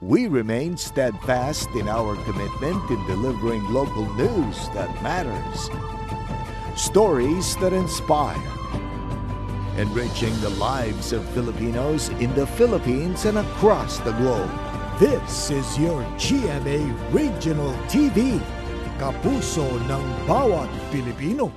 We remain steadfast in our commitment in delivering local news that matters, stories that inspire, enriching the lives of Filipinos in the Philippines and across the globe. This is your GMA Regional TV, kapuso ng bawat Pilipino.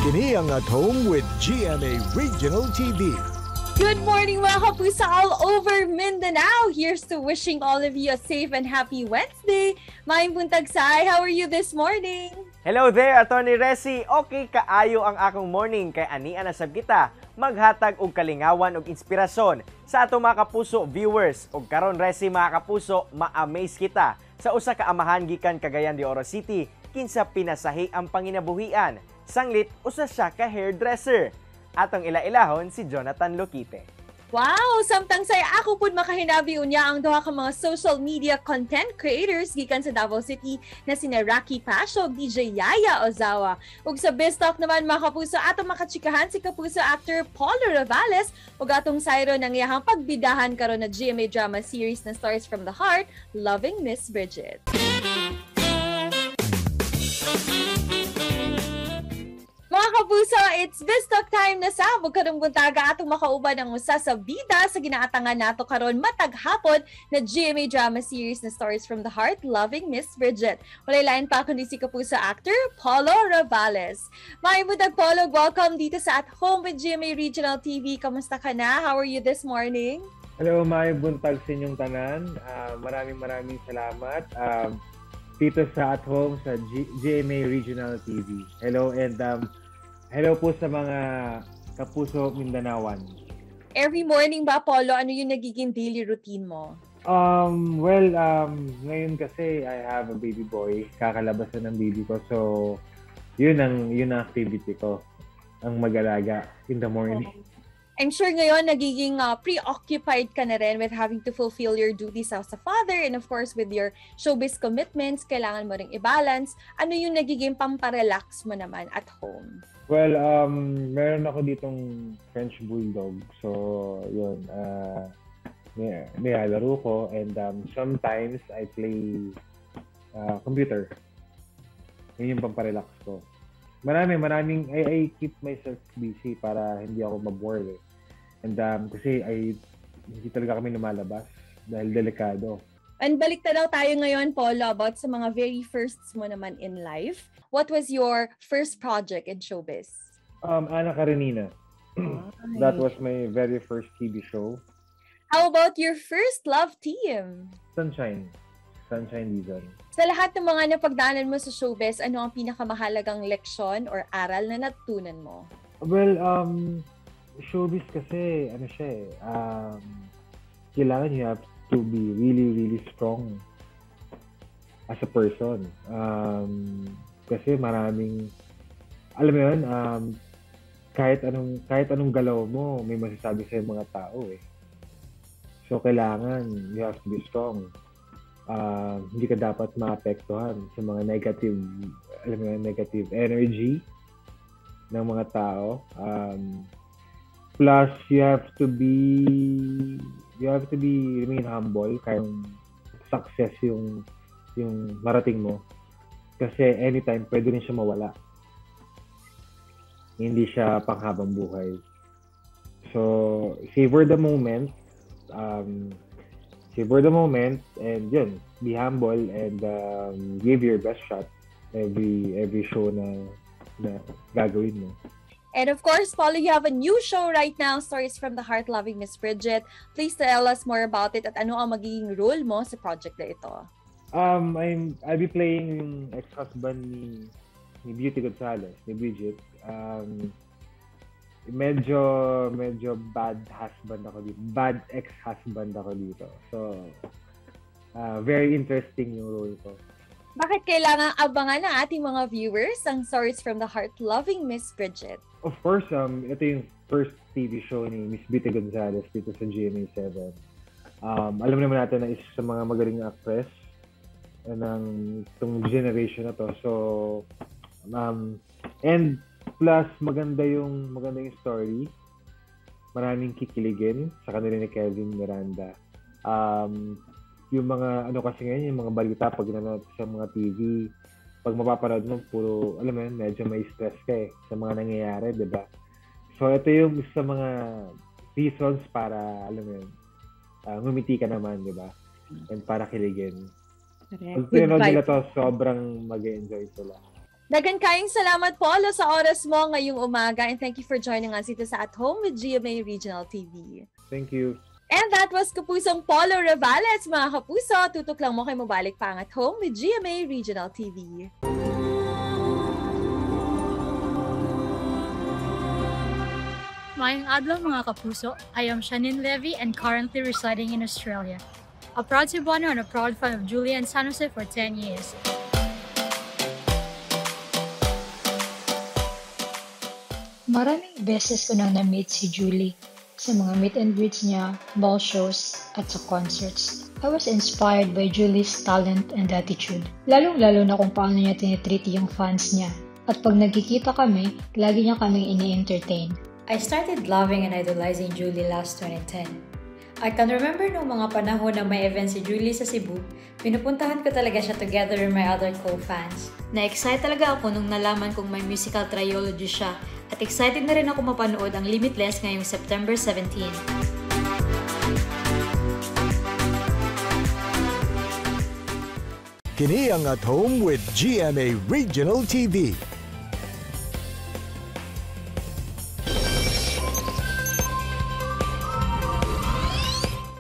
Kini ang At Home with GMA Regional TV. Good morning, mga kapuso all over Mindanao. Here's to wishing all of you a safe and happy Wednesday. Maayong buntag, Sai. How are you this morning? Hello there, Attorney Resi. Okay kaayo ang akong morning kay ania na sab kita maghatag og kalingawan og inspirasyon sa ato mga kapuso viewers. Og karon, Resi, mga kapuso, ma-amaze kita sa usa ka amahan gikan Cagayan de Oro City kinsa pinasahi ang panginabuhian. Sanglit usa siya ka hairdresser. Atong ila-ilahon si Jonathan Luquite. Wow! Samtang say ako pud makahinabi unya ang duha ka mga social media content creators gikan sa Davao City na sina Rocky Pacio ug DJ Yaya Ozawa. Ug sa Biz Talk naman, mga kapuso, atong makachikahan si kapuso actor Polo Ravales ug atong sayro ng iyahang pagbidahan karon na GMA drama series na Stories from the Heart, Loving Miss Bridget. Mga kapuso, it's Biz Talk time na sa karong buntaga atong makauban ang usa sa bida sa ginaatangan nato karon matag hapon na GMA drama series na Stories from the Heart, Loving Miss Bridget. Walay lain pa kundi si kapuso actor Polo Ravales. Maayong buntag, Polo, welcome dito sa At Home with GMA Regional TV. Kamusta ka na? How are you this morning? Hello, maayong buntag sa inyong tanan. Maraming maraming salamat dito sa At Home sa GMA Regional TV. Hello and hello po sa mga kapuso Mindanaoan. Every morning ba, Polo, ano yung nagiging daily routine mo? Well, ngayon kasi I have a baby boy. Kakalabas na ng baby ko. So, yun ang activity ko. Ang mag-alaga in the morning. Oh. I'm sure ngayon nagiging preoccupied ka na rin with having to fulfill your duties as a father and, of course, with your showbiz commitments, kailangan mo ring i-balance. Ano yung nagiging pamparelax mo naman at home? Well, meron ako ditong French Bulldog. So, yun. Nilalaro ko and sometimes I play computer. Yun yung pamparelax ko. Marami, maraming, I keep myself busy para hindi ako mabored eh. And kasi ay hindi talaga kami lumalabas dahil delikado. And balik na daw tayo ngayon, Polo, about sa mga very firsts mo naman in life. What was your first project in showbiz? Anna Karenina. That was my very first TV show. How about your first love team? Sunshine. Sunshine Dizon. Sa lahat ng mga napagdaanan mo sa showbiz, ano ang pinakamahalagang leksyon or aral na natutunan mo? Well, showbiz kasi, ano siya eh, kailangan you have to be really, really strong as a person. Kasi maraming, alam mo yun, kahit anong galaw mo, may masasabi sa mga tao eh. So, kailangan you have to be strong. Hindi ka dapat maapektuhan sa mga negative, alam mo yun, negative energy ng mga tao. Plus, you have to be, remain humble kahit success yung marating mo. Kasi anytime, pwede rin siya mawala. Hindi siya panghabang buhay. So, savor the moment. Savor the moment and yun, be humble and give your best shot every show na gagawin mo. And of course, Polo, you have a new show right now, Stories from the Heart, Loving Miss Bridget. Please tell us more about it at ano ang magiging role mo sa project na ito. I'll be playing yung ex-husband ni Beauty Gonzalez, ni Bridget. Medyo bad husband ako dito. Bad ex-husband ako dito. So, very interesting yung role ko. Bakit kailangan abangan ng ating mga viewers ang Stories from the Heart, Loving Miss Bridget? Of course, ito yung first TV show ni Miss Beauty Gonzalez dito sa GMA7. Alam naman natin na isa sa mga magaling na actress ng itong generation na to. So, and plus maganda yung story. Maraming kikiligin sa kanila ni Kevin Miranda. Yung mga ano kasi ngayon, yung mga balita pag nanonood sa mga TV, pag mapapanood mo, puro, alam mo yun, medyo may stress ka eh sa mga nangyayari, di ba? So, ito yung isa sa mga reasons para, alam mo yun, ngumiti ka naman, di ba? And para kiligin. Pag pinanood nila to, sobrang mag-enjoy sila. Dagan kayong salamat, Polo, sa oras mo ngayong umaga, and thank you for joining us dito sa At Home with GMA Regional TV. Thank you. And that was Kapusong Polo Ravales, mga kapuso. Tutok lang mo kay mobalik pa ang At Home with GMA Regional TV. Maayong adlaw, mga kapuso. I am Shanine Levy and currently residing in Australia. A proud Cebuano and a proud fan of Julie Anne San Jose for 10 years. Maraming beses ko nang na-meet si Julie sa mga meet and greets niya, mall shows, at sa concerts. I was inspired by Julie's talent and attitude. Lalong-lalo na kung paano niya tinitreat yung fans niya. At pag nagkikita kami, lagi niya kaming ini-entertain. I started loving and idolizing Julie last 2010. I can remember noong mga panahon na may event si Julie sa Cebu, pinupuntahan ko talaga siya together with my other co-fans. Na-excite talaga ako nung nalaman kong may musical trilogy siya at excited na rin ako mapanood ang Limitless ngayong September 17. Kini ang At Home with GMA Regional TV.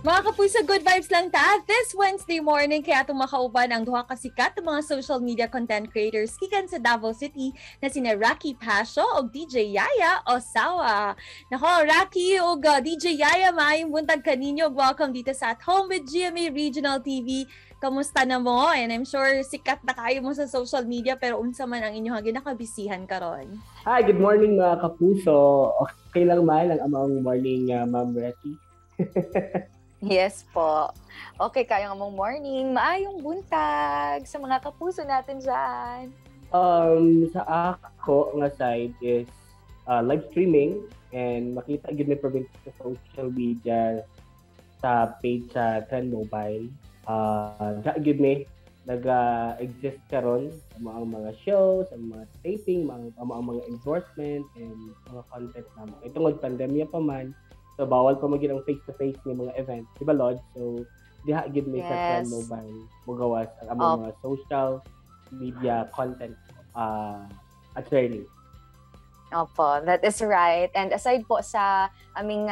Mga kapuso, good vibes lang ta this Wednesday morning, kaya itong makauban ang duha ka sikat ng mga social media content creators gikan sa Davao City na sina Rocky Pasio ug DJ Yaya Osawa. Nako, Rocky ug DJ Yaya, maayong buntag kaninyo. Welcome dito sa At Home with GMA Regional TV. Kamusta na mo? And I'm sure sikat na kayo mo sa social media, pero unsa man ang inyong ginakabisihan karon? Hi, good morning mga kapuso. Okay lang man ang among morning, Ma'am Resi. Yes po. Okay, kayong among morning. Maayong buntag sa mga kapuso natin dyan. Sa ako nga side is live streaming and makita gyud may province sa social media sa page sa Trend Mobile. Gyud may nag-exist karon ang mga shows, ang mga taping, ang mga endorsement and mga content namo. Itong pandemya pa man, so bawal pa maging ang face-to-face ng mga event, di ba, Lodge? So diha gid may sa Trend Mobile mugawas ang among mga social media content attorney. Opo, that is right. And aside po sa aming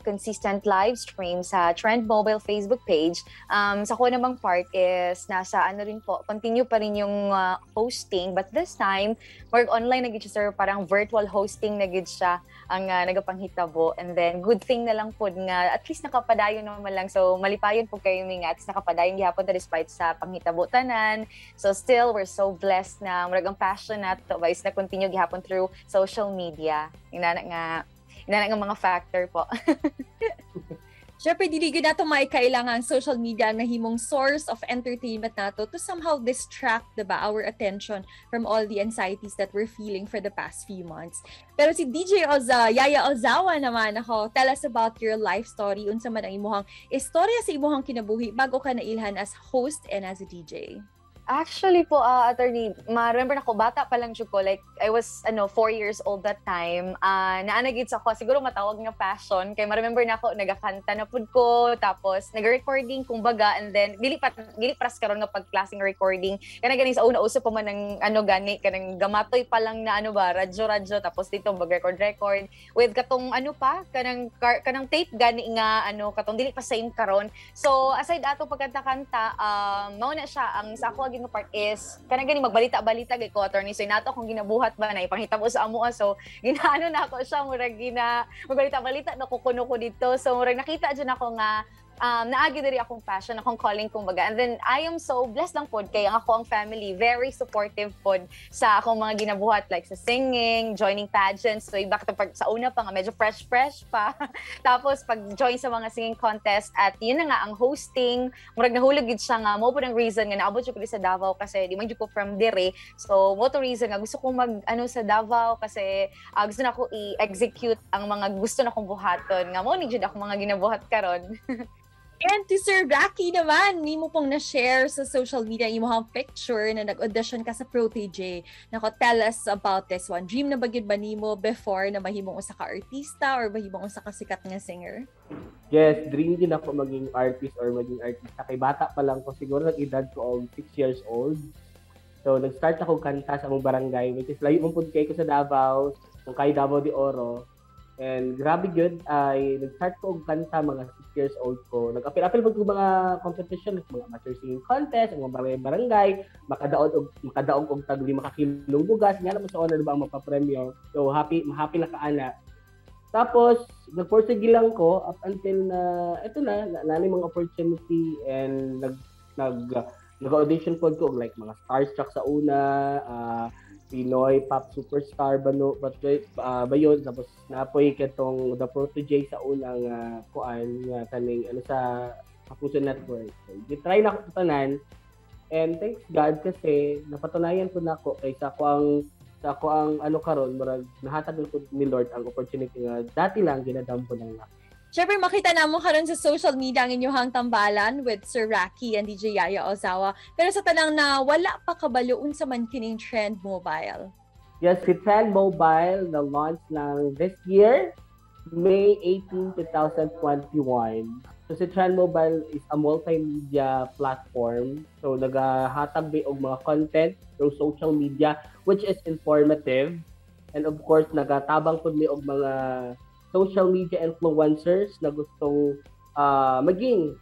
consistent live stream sa Trend Mobile Facebook page, sa ko namang part is nasa ano rin po, continue pa rin yung hosting, but this time, work online na gid siya, sir, parang virtual hosting na gid siya ang nagapanghitabo. And then, good thing na lang po nga, at least nakapadayon naman lang. So, malipayon po kayo nga, at least nakapadayon gihapon ta despite sa panghitabo tanan. So, still, we're so blessed na murag ang passion nato ba is na continue gihapon through social media. Inana nga mga factor po. Siyempre, dili gyud nato maikailangan ang social media ang nahimong source of entertainment nato to somehow distract, diba, our attention from all the anxieties that we're feeling for the past few months. Pero si DJ Yaya Ozawa naman ako, tell us about your life story, unsa man ang imuhang istorya sa imuhang kinabuhi bago ka nailhan as host and as a DJ. Actually po, attorney, ma-remember na ko, bata pa lang jud ko. Like, I was, ano, 4 years old that time. Naa na gyud sa ako, siguro matawag nga passion. Kay ma-remember na ako, nagakanta na pud ko, tapos nag-recording, kumbaga, and then, dili pras karon nga pagklaseng recording. Kana gani sa una, uso pa man ng, ano, gani, kanang gamatoy pa lang na, ano ba, radyo-radyo, tapos dito mag-record-record. With katong, ano pa, kanang, kanang tape gani nga, ano, katong dili pa same karon. So, aside ato pagkanta-kanta, mao na siya, ang sa ako nga part is, kanang gani magbalita-balita gay ko, attorney. So, nato akong ginabuhat ba, na ipangita mo sa amo. So, ginaano na ako siya, murag gina, magbalita-balita, nakukuno ko dito. So, murag nakita dyan ako nga, naagi diri akong passion, akong calling kumbaga. And then I am so blessed lang pod kay ang ako ang family very supportive pod sa akong mga ginabuhat like sa singing, joining pageants. So iba pag sa una pa nga medyo fresh fresh pa. Tapos pag join sa mga singing contest at yun na nga ang hosting, murag nahulog gid siya nga mo po ng reason nga naabot jud ko sa Davao kasi di man jud ko from dire. So mo to reason nga gusto kong mag ano sa Davao kasi gusto na ko i-execute ang mga gusto na kong buhaton nga mo ni jud ako mga ginabuhat karon. And to Sir Rocky naman, nimo pong na-share sa social media imong picture na nag-audition ka sa Protege. Nako, tell us about this one. Dream na ba gyud ba nimo before na mahimong usa ka artista or mahimong usa ka sikat nga singer? Yes, dream din ako maging artist or maging artista. Kay bata pa lang ko, siguro nag-edad ko og 6 years old. So, nag-start ako kanta sa among barangay, which is layo man pud kay ko sa Davao, kung kay Davao de Oro. And grabe gyud ay nag-start ko og kanta mga 6 years old ko. Nag-apil-apil pud ko mga competition, like mga amateur singing contest, mga barangay-barangay, makadaog og tag 5 ka kilong bugas, nga naman sa honor ba ang mapapremyo. So happy happy na kaana. Tapos nagpursige lang ko up until na eto na, na, na mga opportunity and nag nag nag-audition pod ko og like mga Starstruck sa una, Pinoy Pop Superstar ba no but ba yun, tapos napoy katong The Protege sa unang kuan nga kaning ano sa Kapuso Network. So, gi-try na ko tanan and thanks God kasi napatunayan ko nako kay sa ako ang ano karon, murag nahatag ko ni Lord ang opportunity nga dati lang ginadampo lang na. Siyempre, makita namo karon sa social media ang inyong tambalan with Sir Rocky and DJ Yaya Ozawa. Pero sa tanang na wala pa kabalo, unsa man kining Trend Mobile? Yes, si Trend Mobile na launch lang this year, May 18, 2021. So si Trend Mobile is a multimedia platform. So nagahatag ba og mga content through social media which is informative. And of course, nagatabang pud mi og mga social media influencers na gustong maging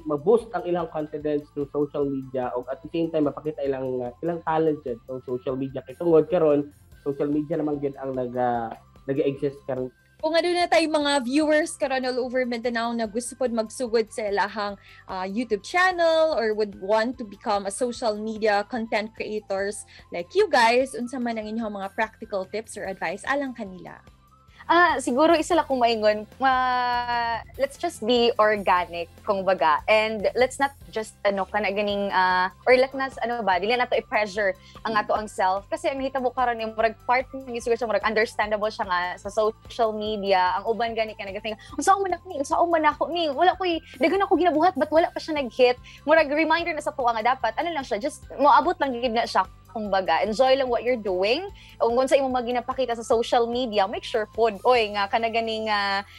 mag-boost ang ilang confidence through social media o at the same time mapakita ilang talent jud through social media kay tungod karon social media naman gyud ang naga-exist karon. Kung ano na tayo mga viewers karon all over Mindanao na gusto pod magsugod sa ilahang YouTube channel or would want to become a social media content creators like you guys, unsa man ang inyong mga practical tips or advice alang kanila? Ah, siguro isa lang kung maingon, let's just be organic, kung baga. And let's not just, ano, kana ganing, or let not, ano ba, dili na to i-pressure ang ato ang self. Kasi ang nahitabo karon yung murag part ng siguro siya, murag understandable siya nga sa social media, ang uban gani ka nagating, unsa man ako ni, unsa man ako ni, wala ko, daghan ako ginabuhat, but wala pa siya nag-hit. Murag reminder na sa tuwa nga dapat, ano lang siya, just moabot lang gid na siya kumbaga, enjoy lang what you're doing. Kung sa imong mga ginapakita sa social media, make sure pod, oy, nga kana ganing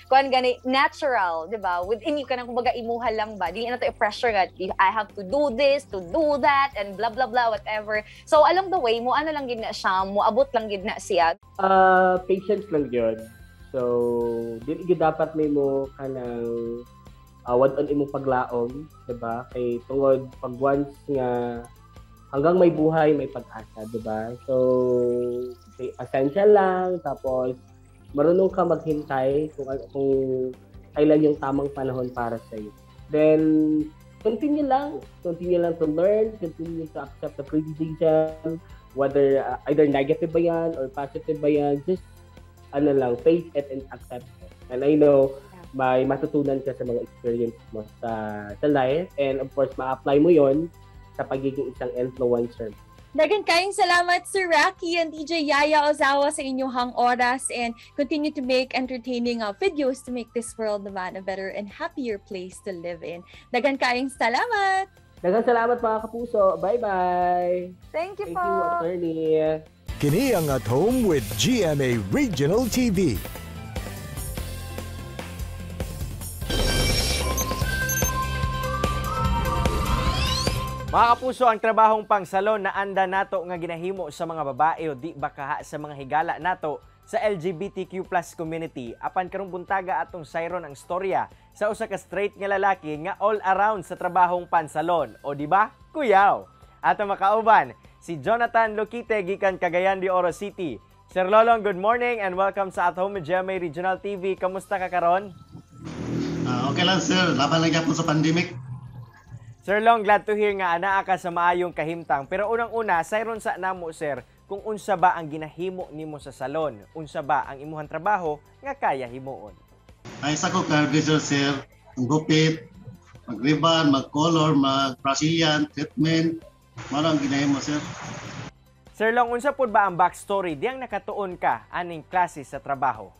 kuan gani natural, di ba? Within you kanang kumbaga imuha lang ba. Dili na to i-pressure nga I have to do this, to do that and blah blah blah whatever. So along the way mo ano lang gid na siya, mo abot lang gid na siya. Patience lang yun. So, dili gyud dapat may mo kanang wad-on imong paglaom, 'di ba? Kay tungod pag once nga hanggang may buhay, may pag-asa, 'di ba? So, okay, pasensya lang, tapos marunong ka maghintay kung kailan yung tamang panahon para sa iyo. Then continue lang to learn, continue to accept the criticism, whether either negative ba yan or positive ba yan, just ano lang, face it and accept it. And I know may matutunan ka sa mga experience mo sa life and of course ma-apply mo yon sa pagiging isang influencer. Daghang kayong salamat, Sir Rocky and DJ Yaya Ozawa, sa inyong oras and continue to make entertaining videos to make this world naman a better and happier place to live in. Daghang kayong salamat! Daghang salamat mga kapuso. Bye-bye. Thank you Thank po. you, attorney. Kini ang At Home with GMA Regional TV. Mga kapuso, ang trabahong pangsalon na anda nato nga ginahimo sa mga babae o di bakaha sa mga higala nato sa LGBTQ+ community. Apan karong buntaga atong sayron ang storya sa usa ka straight nga lalaki nga all around sa trabahong pansalon. O di ba? Kuyaw. Ato makauban si Jonathan Luquite gikan Cagayan de Oro City. Sir Lolong, good morning and welcome sa At Home with GMA Regional TV. Kamusta ka karon? Okay lang sir, laban lang gyapon sa pandemic. Sir Long, glad to hear nga anaa ka sa maayong kahimtang. Pero unang-una, sayron sa namo sir, kung unsa ba ang ginahimo nimo sa salon, unsa ba ang imuhang trabaho nga kaya himuon. Ay sa ko hairdresser sir, ang gupit, mag-ribbon, mag-color, mag-Brazilian, treatment, mao ang ginahimo sir. Sir Long, unsa pud ba ang backstory diyang nakatuon ka aning klase sa trabaho?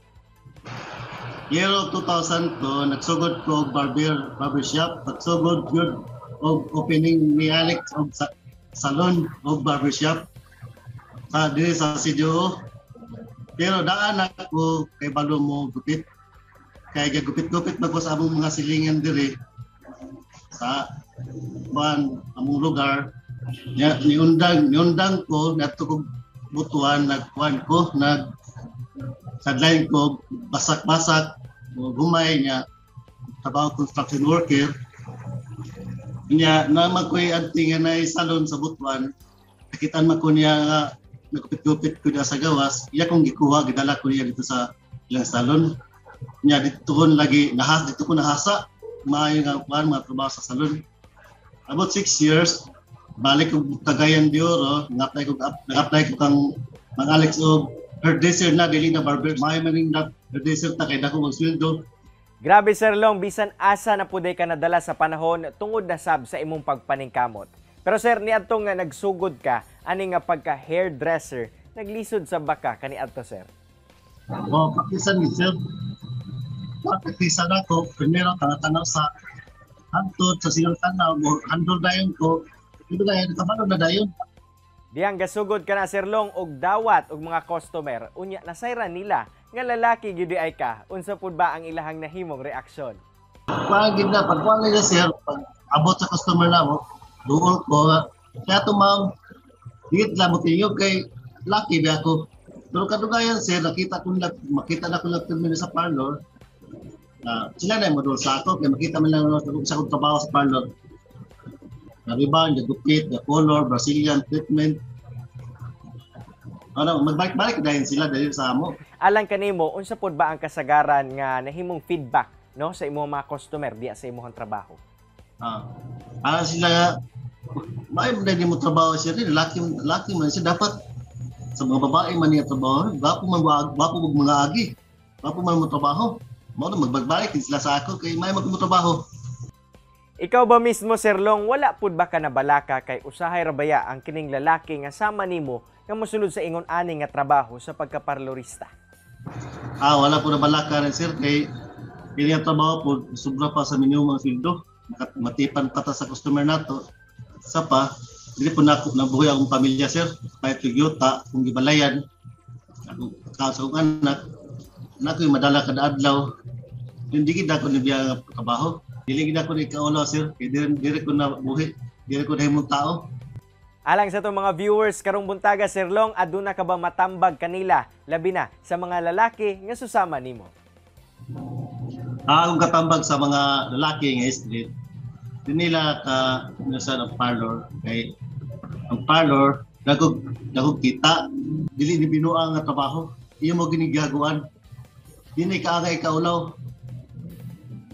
Year of 2002, nagsugod ko og barbershop, pagsugod gyud og opening ni Alex og salon og barbershop sa diri sa CDO. Pero daan ako kay balo mo gupit. Kay gupit-gupit man ko sa among mga silingan diri sa kuan among lugar. Nya niundang ko ngadto kog Butuan, nagkuan ko nag sideline ko basak-basak gumay niya trabaho construction worker. Nya naman ko'y anting nga naay salon sa Butuan. Nakitaan man ko niya nga nagupit-gupit ko niya sa gawas. Iya kong gikuha, gidala ko niya dito sa ilang salon. Nya dito ko lagi nahas, dito ko nahasa maayo nga kuan mga trabaho sa salon. About 6 years balik ko Cagayan de Oro, nag-apply ko kang Mang Alex og hairdresser na dili na barber. Maayo man ning hairdresser ta kay dako mag sweldo. Grabe Sir Long, bisan asa na puday ka nadala sa panahon tungod na sab sa imong pagpaningkamot. Pero sir, niadto nga nagsugod ka ani nga pagka hairdresser, naglisod sa baka kaniadto sir? Oh, praktisan ni sir. Praktisan ako, primero tanaw sa hantod sa silang tanaw, handol dayon ko. Ito dayon, kabalo na dayon. Diyang gasugod ka na Sir Long og dawat og mga customer, unya nasayran nila nga lalaki gyud ay ka. Unsa pud ba ang ilahang nahimong reaksyon? Kuan gid na pag kuan nila sir, pag abot sa customer na mo, duol ko. Kaya to ma'am, dito lang mo tingog kay laki ba ako. Pero kadugayan sir, nakita ko na makita na ko lang termino sa parlor. Sila na mo duol sa ako kay makita man lang sa akong trabaho sa parlor. Nariban, gupit, the color, Brazilian treatment. Ano, magbalik-balik dahil sila dahil sa amo. Alang kanimo, unsa pod ba ang kasagaran nga nahimong feedback no sa imong mga customer diya sa imong trabaho? Sila nga maayo man din mo trabaho siya rin, laki man siya dapat sa mga babae man niya trabaho, gwapo man gwapo og mga agi. Gwapo man mo trabaho. Mao na magbalik-balik din sila sa ako kay maayo man mo trabaho. Ikaw ba mismo Sir Long, wala pud ba ka nabalaka kay usahay ra baya ang kining lalaki nga sama nimo nga mosulod sa ingon ani nga trabaho sa pagkaparlorista? Wala po nabalaka rin sir kay kini ang trabaho po sobra pa sa minimum ang sweldo. Matipan pa ta sa customer nato. Sa pa dili po nako nabuhi akong pamilya sir. Kahit yuta kung gibalayan akong sa akong anak nako yung madala kada adlaw. Hindi gid ako nibiya nga trabaho. Dili gid ako ni kaulaw sir kay diri ko na buhi, diri ko nahimong tao. Alang sa itong mga viewers karong buntaga Sir Long, aduna ka ba matambag kanila labi na sa mga lalaki nga susama nimo? Akong katambag sa mga lalaki nga street, di nila ka nasa ang parlor kay ang parlor dagog kita, dili ni binuang nga trabaho, iyo mo ginigaguan. Dili ka angay kaulaw.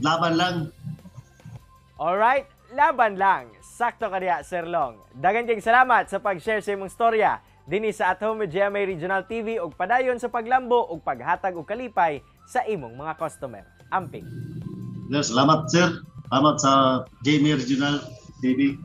Laban lang. Alright, laban lang. Sakto ka diha, Sir Long. Daghang kayong salamat sa pag-share sa imong storya dinhi sa At Home with GMA Regional TV ug padayon sa paglambo ug paghatag og kalipay sa imong mga customer. Amping. Sir, salamat sir. Salamat sa GMA Regional TV.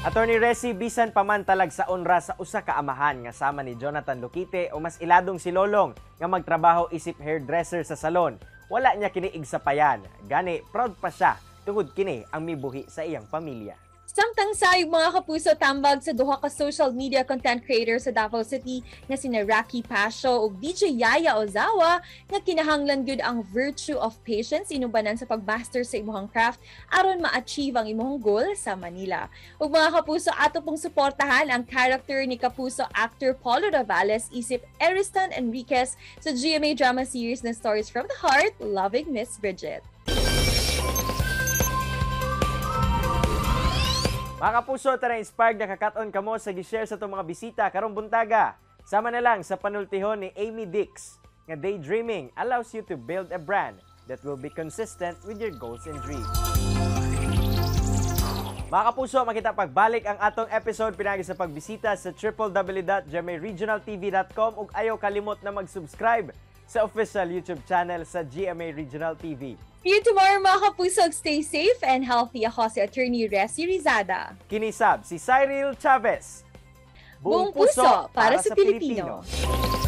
Attorney Resi, bisan pa man talag sa onra sa usa ka amahan nga sama ni Jonathan Luquite o mas iladong si Lolong nga magtrabaho isip hairdresser sa salon, wala niya kiniig sa payan. Gani, proud pa siya tungod kini ang mibuhi sa iyang pamilya. Samtang sayog, mga kapuso, tambag sa duha ka social media content creator sa Davao City nga sina Rocky Pasio ug DJ Yaya Ozawa nga kinahanglan gyud ang virtue of patience inubanan sa pagmaster sa imong craft aron ma-achieve ang imong goal sa Manila. Ug mga kapuso, ato pong suportahan ang character ni Kapuso actor Polo Ravales isip Ariston Enriquez sa GMA drama series na Stories from the Heart, Loving Miss Bridget. Mga kapuso, tara, inspired na kakaton kamo sa gi-share sa itong mga bisita karong buntaga. Sama na lang sa panultihon ni Amy Dix nga daydreaming allows you to build a brand that will be consistent with your goals and dreams. Mga kapuso, makita pagbalik ang atong episode pinagi sa pagbisita sa www.gmaregionaltv.com ug ayaw kalimot na mag-subscribe sa official YouTube channel sa GMA Regional TV. See you tomorrow, mga kapuso. Stay safe and healthy. Ako si Attorney Resi Rizada. Kinisab si Cyril Chavez. Buong puso para sa Pilipino. Pilipino.